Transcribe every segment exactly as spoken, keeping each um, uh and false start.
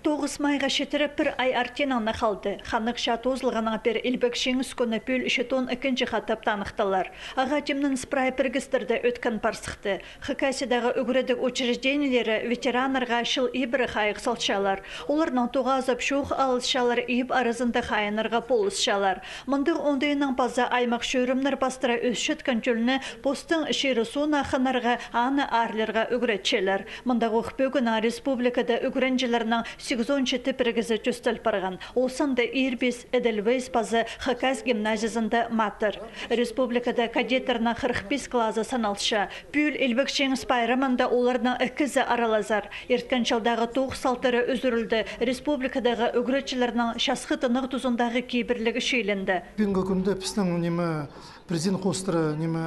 Тоғыс майға читіре пір ай артинаң на халды. Ханнығ чаа тоозылғаннаң пеер Илбек Чиңіс кӱні пӱӱл читон ікінҷі хатап таныхтылар. Ағаа тимненіс прай пірігістерде ӧткін парсыхты. Хакасиядағы ӱгредіг учреждениелері ветераннарға чыл ибіре хайығ салчалар. Оларнаң тоғазып чоох алысчалар, иб аразында хайынарға полысчалар. Мындағ оңдайнаң паза аймах чӧрімнер пастыра ӧсчеткен тӧлні постың чирі-сууна хынарға, аны аарлирға ӱгретчелер. Мындағох пӧгіннең республикада ӱгренҷілернің сигізон читі пірігізі тӧстел парған. Ол санда Ирбис, Эдельвейс паза Хакас гимназиязында матыр. Республикада кадеттернің хырых пис клазы саналча. Пӱӱл Илбек Чиңіс пайрамында оларның ікізі аралазар. Ирткен чылдағы тоғыс салтары ӱзӱрілді. Республикадағы ӱгретчілернің часхы тынағ тузындағы кибірліг чыылынды. Пӱӱнгі кӱнде пістің, ниме, президент хоостыра, ниме,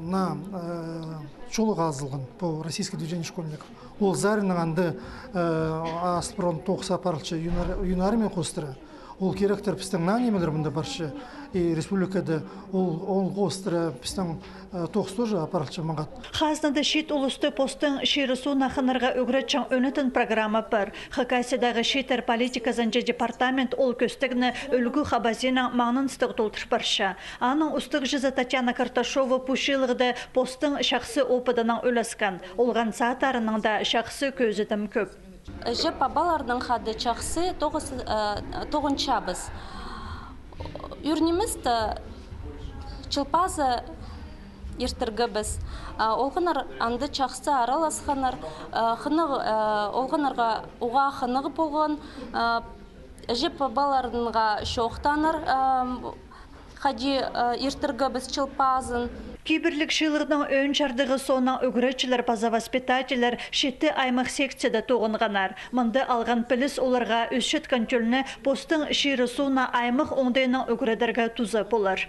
на, э, чолағ азылған по Российскому движению школьников. Ол саринаң анда, э, аспырон тоғыс апарылча Юнар-, Юнармия хоостыра. Ол киректер пістің наа нимелер мында парча. И республикада ол, ол хоостыра пістің, э, тоғыс тоже апарылча маңат. Хазнада чиит улусты постың чирі-сууна хынарға ӱгретчең ӧнетін программа пар. Хакасиядағы чииттер политиказынҷа департамент ол кӧстегні ӱлгӱ хабазиинаң маңнаныстығ толдыр парча. Аның устағҷызы Татьяна Карташова пу чыылығда постың чахсы опыдынаң ӱлескен. Олған садтарынаң даа чахсы кӧзідім кӧп. Іҷе-пабаларның хада чахсы тоғыс-, э, тоғынчабыс. Ӱр ниместі Чыл Пазы иртіргебіс. А, олғаннар анда чахсы араласханнар, а, хынығ, а, олғаннарға уғаа хынығ полған, а, іҷе-пабаларынға чоохтааннар, а, хайди, а, иртіргебіс Чыл Пазын. Кибірліг чыылығның ӧӧн чардығы соонаң ӱгретчілер паза воспитательлер читі аймах секцияда тоғынғаннар. Мында алған піліс оларға ӧсчеткен тӧлні постың чирі-сууна аймах оңдайнаң ӱгредерге туза полар.